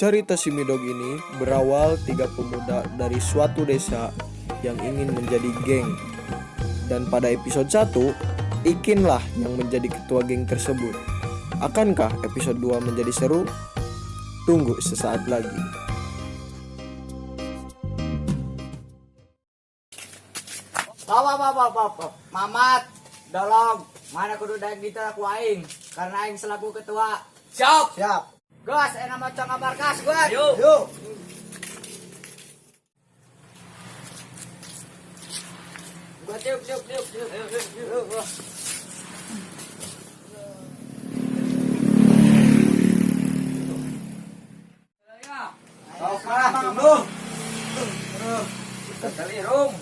Cerita si Midog ini berawal 3 pemuda dari suatu desa yang ingin menjadi geng. Dan pada episode 1, Ikin lah yang menjadi ketua geng tersebut. Akankah episode 2 menjadi seru? Tunggu sesaat lagi. Pop, pop, pop, pop, pop. Mamat, dolong, mana kudu daek dita ku aing karena aing selaku ketua. Siap. Siap. Gas, enak macam ka markas, gas. Yuk. Yuk. Gua tiup, tiup, tiup, tiup, tiup, tiup, tiup. Gua. Sok lah, tunggu. Sekali rum.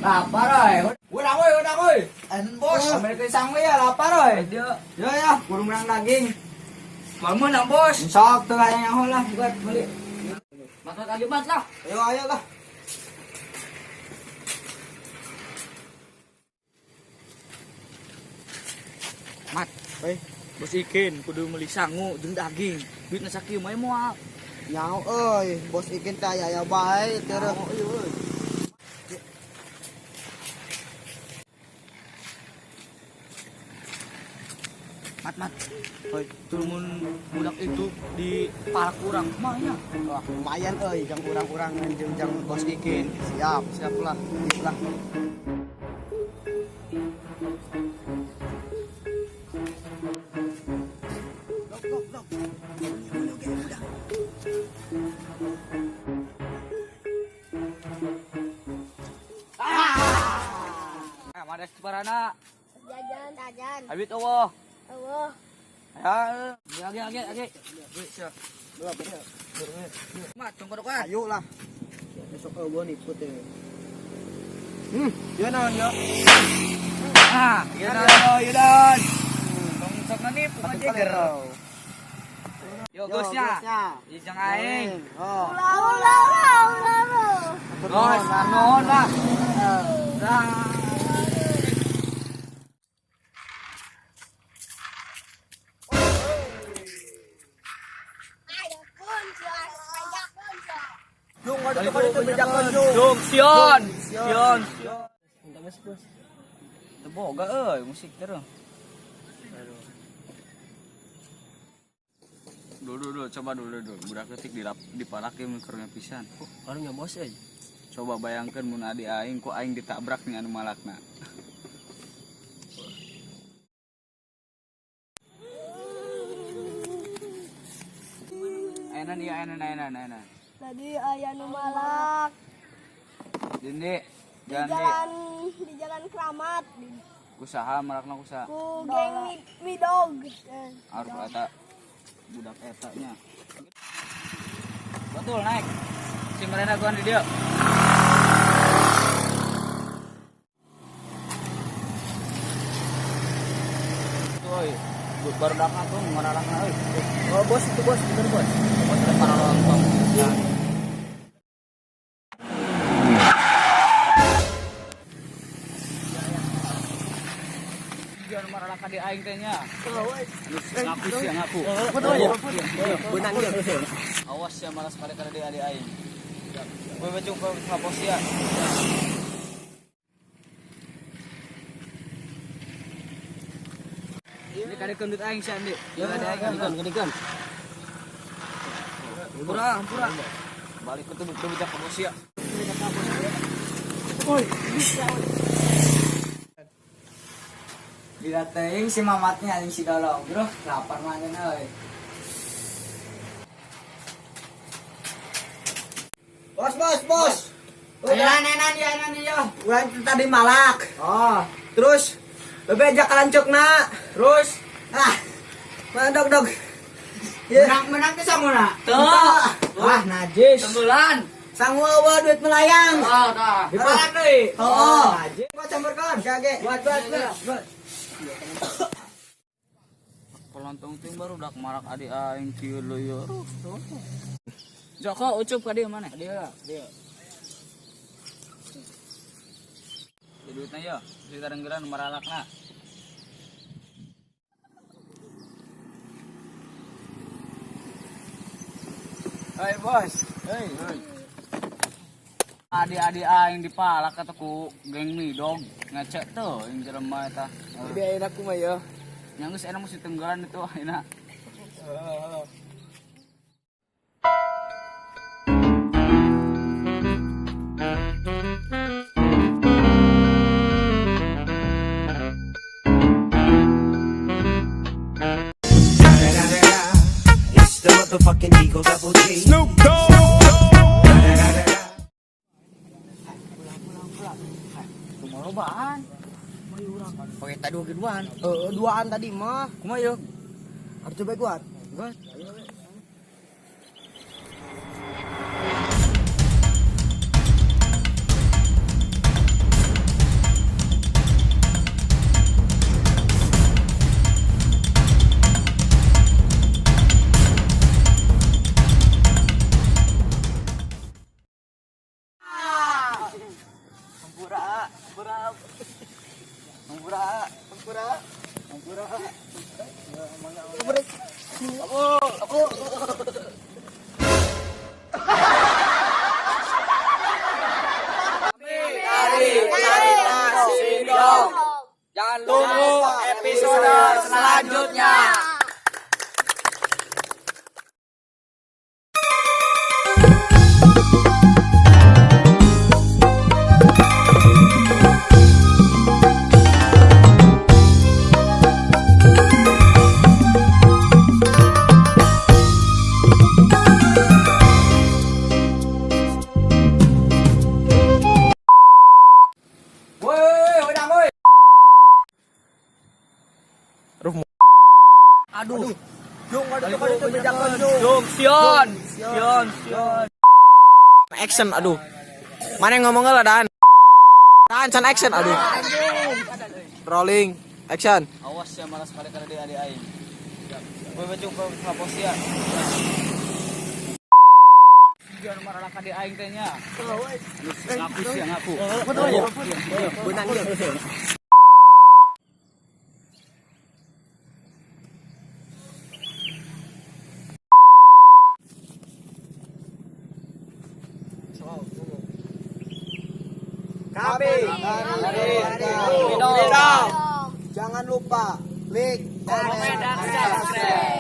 Lapar oi. Udah oi, udah oi. Bos. Amerika sangwe ya lapar oi. Dia Ya ya, kudu menang daging. mau menang bos. Sok tuh kayaknya nyaho lah buat beli. Makan lagi mat lah. Ayo ayo lah. Mat. Oi. Bos Ikin kudu meuli sangu jeung daging. Duitna sakieu mah moal. Nyaho euy, bos Ikin teh aya bae teu. Mat mat. Oi, Mun budak itu di palak urang mah nya. wah lumayan euy, jang urang-urang jeung jang bos Ikin. Siap, siap lah. Lah. Dok, dok, dok. Eh, mana parana? Jajan, jajan. Habit eueuh. Allah. Ya, age age age. Siap. Mat, tunggu kan. Ayo lah. Besok eueuh niput teh. Ya naon ya? Ah, iya dan, iya dan. Tong sok nipu ka jeger. Yo gosnya. Ieu jeung aing. Oh. Ulah, ulah, ulah, ulah, ulah. Gos, nuhun lah. Dah. Ayo, kunci, ayo, kunci. Dung, waduh, waduh, bejakeun dung. Dung, Sion. Sion, Sion. Teu boga euy musik terus. Dulu dulu coba dulu dulu budak leutik dipalak ieu mun karunya pisan. Karunya bos euy. Coba bayangkeun mun adi aing ku aing ditabrak nih anu malakna. Ainan iya ainan ainan ainan. Tadi aya nu malak Dindi, di jangan di jalan di jalan Kramat kusaha malakna kusaha. ku geng midog. Aruf eta budak eta nya. Betul naik. Si merena gua di dia. Tuh, oi. Baru datang tuh ngaralakna euy. Oh, bos itu bos, bener bos. Bos ada para lontong. Iya, nomor alak di aing teh nya. Ngaku sih, ngaku. Betul ya? Benang dia. Awas ya malas kali-kali di adik aing. Gue bacung gue ngapos ya. Ini kali kendut aing sih Andi. Ya ada aing kali kali. Hampura, hampura. Balik ke tubuh tubuh jak bos ya. Bila teuing si mamatnya anjing si dolong, bro, lapar mah anjeun euy. Bos, bos, bos. Enan, enan, ya, enan, ya. Urang teh tadi malak. Oh, terus bebeja kalancukna. Terus ah, mana dog dog. Ya. Menang menang teh sanguna. Teu. Wah, najis. Sembulan. Sangu eueuh duit melayang. Oh, tah. Dipalak deui. Oh, najis. Gua campurkeun, kage. Buat, buat, buat. Pelontong ting baru dak marak adik aing kieu leueur. Joko ucup ka dieu mana? Dia, dia. Duitna ya, duit tarenggeran maralakna. Hai bos. Hei. Adik-adik aing dipalak kata ku geng midog ngecek tuh yang jelema eta. Lebih enak mah ya. Yang geus enak mesti tenggelan itu enak. It's the motherfucking Eagle Double G. Snoop Kumaha Oke, tadi dua duaan. Duaan tadi mah. Kumaha yeuh? Harus coba kuat. Gua Jangan Tunggu episode selanjutnya. Woi, woi, woi, woi. Aduh. Jung, aduh, aduh, bejakan, Jung. Jung, Sion. Sion, Sion. Action aduh. Mana yang ngomong lah Dan? Dan can action aduh. Rolling action. Awas ya malas kali kali adik aing. Woi, baju kau hapus ya. Jangan marah ka aing teh nya. Ngaku sih ngaku. Benang dia. Kami dari Midog. Jangan lupa like, comment, dan subscribe.